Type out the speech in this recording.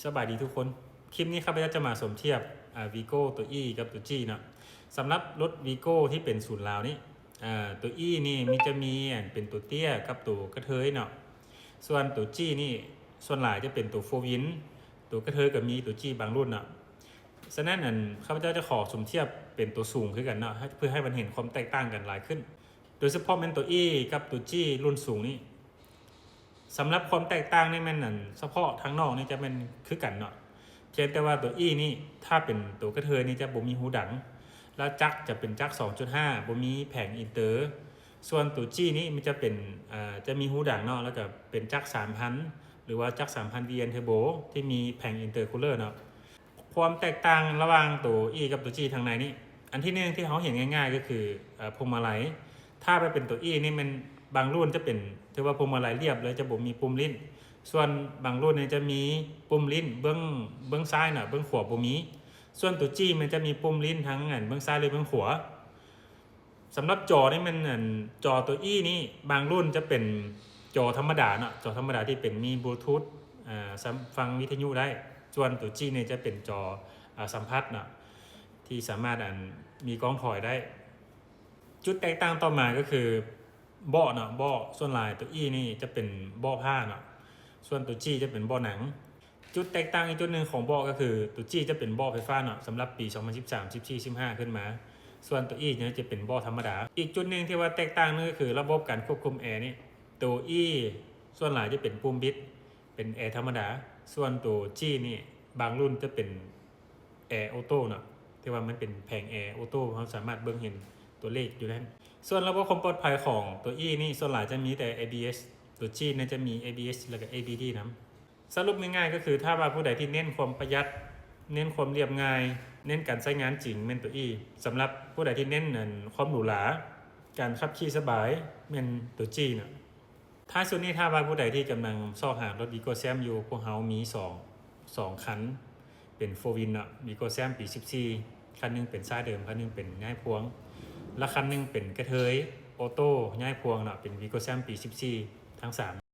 ສະບາຍດີທຸກຄົນ. ຄລິບນີ້ຂ້າພະເຈົ້າຈະມາສົມທຽບ ອາ ວີໂກ້ຕົວ E ກັບຕົວ G ເນາະ. ສຳລັບລົດວີໂກ້ທີ່ເປັນສູນລາວນີ້ ອາ ຕົວ E ນີ້ມີ ຈະມີອັນເປັນຕົວເຕ້ຍກັບຕົວກະເທີຍເນາະ. ສ່ວນຕົວ G ນີ້ສ່ວນຫຼາຍຈະເປັນຕົວ ໂຟວີນ ຕົວກະເທີຍກໍມີຕົວ G ບາງລຸ້ນເນາະ. ສະນັ້ນ ອັນ ຂ້າພະເຈົ້າຈະຂໍສົມທຽບເປັນຕົວສູງຄືກັນເນາະ ໃຫ້ ເພື່ອໃຫ້ມັນເຫັນຄວາມແຕກຕ່າງກັນຫຼາຍຂຶ້ນ. ໂດຍສະເພາະແມ່ນຕົວ E ກັບຕົວ G ລຸ້ນສູງນີ້ ສຳລັບຄວາມແຕກຕ່າງນີ້ແມ່ນ ອັນ ສະເພາະທາງນອກນີ້ຈະແມ່ນຄືກັນເນາະ, ພຽງແຕ່ວ່າຕົວ E ນີ້ ຖ້າເປັນຕົວກະເທີຍນີ້ຈະບໍ່ມີຮູດັງ ແລ້ວຈັກຈະເປັນຈັກສອງຈຸດຫ້າ ບໍ່ມີແຜງອິນເຕີ. ສ່ວນຕົວ G ນີ້ມັນຈະເປັນ ເອີ ຈະມີຮູດັງເນາະ ແລ້ວກໍເປັນຈັກສາມພັນ ຫຼືວ່າຈັກສາມພັນ ວີເອັນ ເທີໂບ ທີ່ມີແຜງອິນເຕີຄູລເລີເນາະ. ຄວາມແຕກຕ່າງລະຫວ່າງຕົວ E ກັບຕົວ G ທາງໃນນີ້ ອັນທີໜຶ່ງທີ່ເຮົາເຫັນງ່າຍໆກໍຄື ເອີ ພວງມາໄລ. ຖ້າວ່າເປັນຕົວ E ນີ້ແມ່ນບາງລຸ້ນຈະເປັນ ຖືວ່າພວງມາໄລລຽບເລີຍ ຈະບໍ່ມີປຸ່ມຫຼິ້ນ. ສ່ວນບາງລຸ້ນນີ້ຈະມີປຸ່ມຫຼິ້ນເບື້ອງ ເບື້ອງຊ້າຍນະ ເບື້ອງຂວາບໍ່ມີ. ສ່ວນຕົວ G ມັນຈະມີປຸ່ມຫຼິ້ນທັງ ອັນ ເບື້ອງຊ້າຍ ແລະ ເບື້ອງຂວາ. ສຳລັບຈໍນີ້ແມ່ນ ອັນ ຈໍຕົວ E ນີ້ບາງລຸ້ນຈະເປັນຈໍທຳມະດາເນາະ, ຈໍທຳມະດາທີ່ເປັນມີບລູທູດ ອາ ສຳ ຟັງວິທະຍຸໄດ້. ສ່ວນຕົວ G ນີ້ຈະເປັນຈໍ ອາ ສຳຜັດເນາະ ທີ່ສາມາດ ອັນ ມີກ້ອງຖອຍໄດ້. ຈຸດແຕກຕ່າງຕໍ່ມາກໍຄືເບາະເນາະ, ເບາະສ່ວນຫຼາຍຕົວ E ນີ້ຈະເປັນເບາະຜ້າເນາະ, ສ່ວນຕົວ G ຈະເປັນເບາະໜັງ. ຈຸດແຕກຕ່າງອີກຈຸດໜຶ່ງຂອງເບາະກໍຄືຕົວ G ຈະເປັນເບາະໄຟຟ້າເນາະ ສຳລັບປີສອງພັນສິບສາມ ສິບສີ່ ສິບຫ້າ ຂຶ້ນມາ. ສ່ວນຕົວ E ນີ້ຈະເປັນເບາະທຳມະດາ. ອີກຈຸດໜຶ່ງທີ່ວ່າແຕກຕ່າງນັ້ນກໍຄືລະບົບການຄວບຄຸມແອນີ້. ຕົວ E ສ່ວນຫຼາຍຈະເປັນປຸ່ມບິດ ເປັນແອທຳມະດາ. ສ່ວນຕົວ G ນີ້ບາງລຸ້ນຈະເປັນແອໂອໂຕ້ເນາະ, ທີ່ວ່າມັນເປັນແຜງແອໂອໂຕ້ ເຮົາສາມາດເບິ່ງເຫັນຕົວເລກຢູ່ນັ້ນ. ສ່ວນລະບົບຄວາມປອດໄພຂອງຕົວ E ນີ້ສ່ວນຫຼາຍຈະມີແຕ່ ເອບີເອສ, ຕົວ G ນີ້ຈະມີ ເອບີເອສ ແລ້ວກໍ ເອບີດີ ນຳ. ສະຫຼຸບງ່າຍໆກໍຄື ຖ້າວ່າຜູ້ໃດທີ່ເນັ້ນຄວາມປະຢັດ, ເນັ້ນຄວາມລຽບງ່າຍ, ເນັ້ນການໃຊ້ງານຈິງ ແມ່ນຕົວ E. ສຳລັບຜູ້ໃດທີ່ເນັ້ນ ອັນ ຄວາມຫຼູຫຼາ, ການຂັບຂີ່ສະບາຍ ແມ່ນຕົວ G ເນາະ. ທ້າຍສຸດນີ້ ຖ້າວ່າຜູ້ໃດທີ່ກຳລັງຊອກຫາລົດວີໂກ້ແຊມຢູ່, ພວກເຮົາມີສອງ ສອງຄັນ ເປັນໂຟວີນເນາະ, ວີໂກ້ແຊມປີສິບສີ່ ຄັນໜຶ່ງເປັນຊ້າຍເດີມ, ຄັນໜຶ່ງເປັນຍ້າຍພວງ ແລະ ຄັນໜຶ່ງເປັນກະເທີຍໂອໂຕ້ຍ້າຍພວງເນາະ, ເປັນວີໂກ້ແຊມປີສິບສີ່ ທັງສາມ.